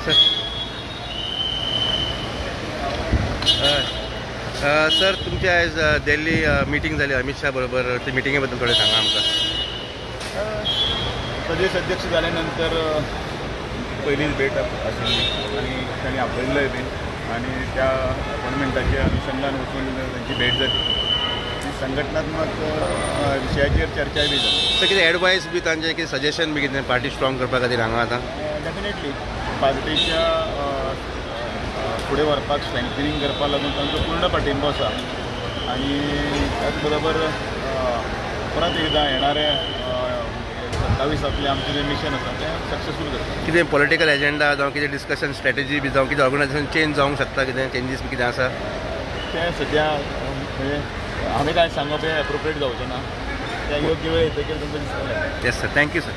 Sir sir तुमची आयज दिल्ली meeting जाली अमित शाह बरोबर, ते मिटिंगे बद्दल थोडें सांगा आमकां. प्रदेश अध्यक्ष जाल्यानंतर पयलीच भेट आशिल्ली आनी तांणी आपयल्लोय बीन आनी त्या अपॉयंटमेंटाच्या अनुशंगान वचून तांची भेट जाली. संघटनात्मक विशयाचेर चर्चाय बी जाली. सर कितें एडवायस बी तांचे, कितें सजेशन बी कितें पार्टी स्ट्रॉंग करपा खातीर हांगा आतां? डेफिनेटली पार्टीच्या फुडें व्हरपाक, स्ट्रेंथनिंग करपाक लागून तांचो पूर्ण पाठिंबो आसा आनी त्याच बरोबर परत एकदां येणारे 27 आमचें जें मिशन आसा तें सक्सेसफूल करता. कितें पॉलिटिकल एजेंडा जावं कितें डिस्कशन स्ट्रॅटेजी बी जावं कितें ऑर्गनायझेशन चेंज जावंक शकता, कितें चेंजीस बी कितें आसा तें सद्या म्हणजे आमी कांय सांगप हें एप्रोप्रिएट जावचें ना, तें योग्य वेळ येतकीर तुमकां दिसतलें. Yes sir, thank you sir.